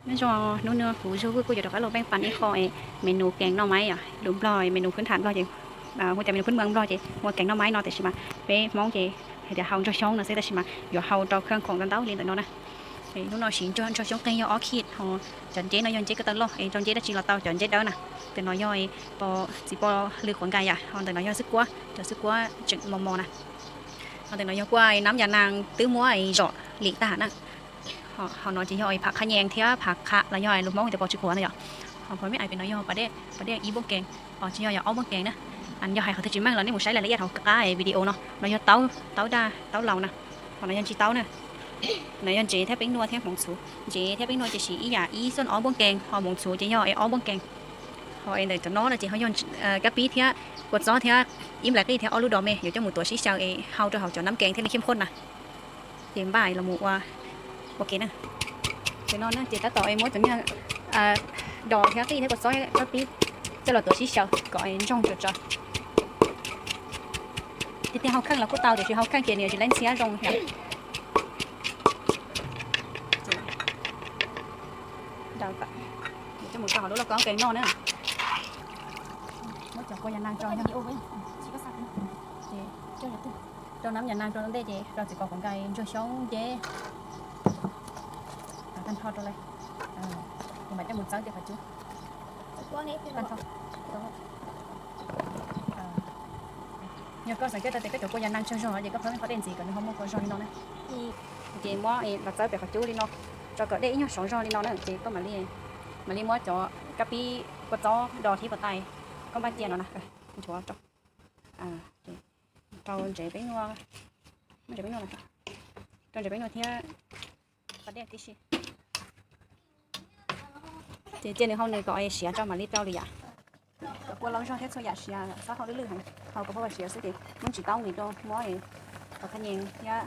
Nyob zoo, hnub no kuv Zuag Vwj kuj yuav rov qab los peej pab ib qho es menu kees noj maib yom, lus Nplog, menu phwb tham Nplog ces, hu tias menu phwb mab Nplog ces hu kees noj maib no, tiam sis mas peb Hmoob ces hais tias hau ntsuag xyoob no xwb, tab sis mas yuav hau rau kheej khoom ntau ntau li ntawm no na. Hnub no siv ntsuag xyoob qeeg yog ob khij, ho cov nceb no yog nceb koj tau loj es rau nceb dab tsi los tau, cov nceb dawb na. Ntawm no yog txiv pos lw quav nkais yom, ho ntawm no yog xwb kuab, cov xwb kuab tseem mos mos na. Ho ntawm no yog kuj nab yas nas twb muab zom lim tag na. Ho no ces yog phav qha nyees thiab phav qha los yog lus Hmoob tias pos tsw quav na yom. Ho phav mib ais pem no yog pas dej ib npuaj kees, tsis yog, yog ob npuaj kees na. Yog hais qhov twg tsis meej los nej mus saib laj la ib yam hauv qab video no. No yog taub, taub daj, taub laus na. Ho no yog ntsis taub na. No yog ntsev thiab peeb nuaj thiab hmoov txhuv. Ntsev thiab peeb nuaj ces siv ib yam ib xuj ob npuaj kees, ho hmoov txhuv ces yog es ob npuaj kees. Ho es ntawm cov no no ces ho yog kab pib thiab kua txob thiab ib nplais qij thiab ob lub dos me yuav coj mus tuav sib xyaw es hau rau hauv cov nab kees thiaj li khiam khoj na. Ces npaj los mus ua, ua kev na. Ces no na ces tab tom muab cov niag dos thiab qij thiab kua txob kab pib coj los tuav sib xyaw kom ntsoog tsawv tsawv. Tiag tiag hau kheej los kuj tau, tiam sis hau kheej ces nws yuav tsis leej ntxhiab zoo thiab. Coj mus rau hauv lub lauj kaub kees noj na. Muab cov kua yas nas tso, rau nab yas nas rau ntej ces rau txiv pos quav nkais ntsuag xyoob nceb tag nrho rau lawm. Kuv mam coj mus txawb tej qhov cub tag nrho. Yog koj xav coj tau tias koj cov kua yas nas tsawg zog ces koj phab qhov dej ntxiv kom nws ho muaj kua zog li no na. Ces muab los txawb pem qhov cub li no, tso kom dej ib nyuag saud zog li no na ces koj mam li, mam li muab cov kab pib kua txob dos thiab pas tais koj npaj cia no na, nchuav rau, rau ntsev peeb nuaj, ntsev peeb nuaj, rau ntsev peeb nuaj thiab pas dej tib si. Ces cia nws hau nws kom siav tso mam li rau li yam. Kom kua laus zog thiab txhua yam siav, xob hau lwj lwj heev, hau kom pab siav xwb ces muab ntsis taub nqis rau, muab phav qha nyees thiab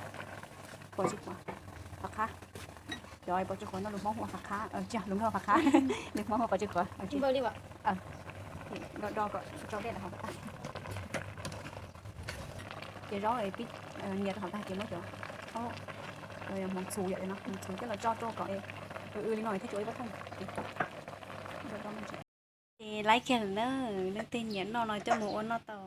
pos tsw quav, phav qhab. Cov pos tsw quav no lus Hmoob hu ua phav qhab, tsis yog, lus Nplog phav qhab, lus Hmoob hu ua pos tsw quav. Do do kom rau dej lawm hauv tag. Ces zaub pib nyias rau hauv tag ces muab cov, hmoov txhuv yom, hmoov txhuv coj los tso rau kom w w li no thiaj tsis ua ib pob thooj. Ces laib kiag lawm na, leej twg nyiam noj no coj mus ua noj tau.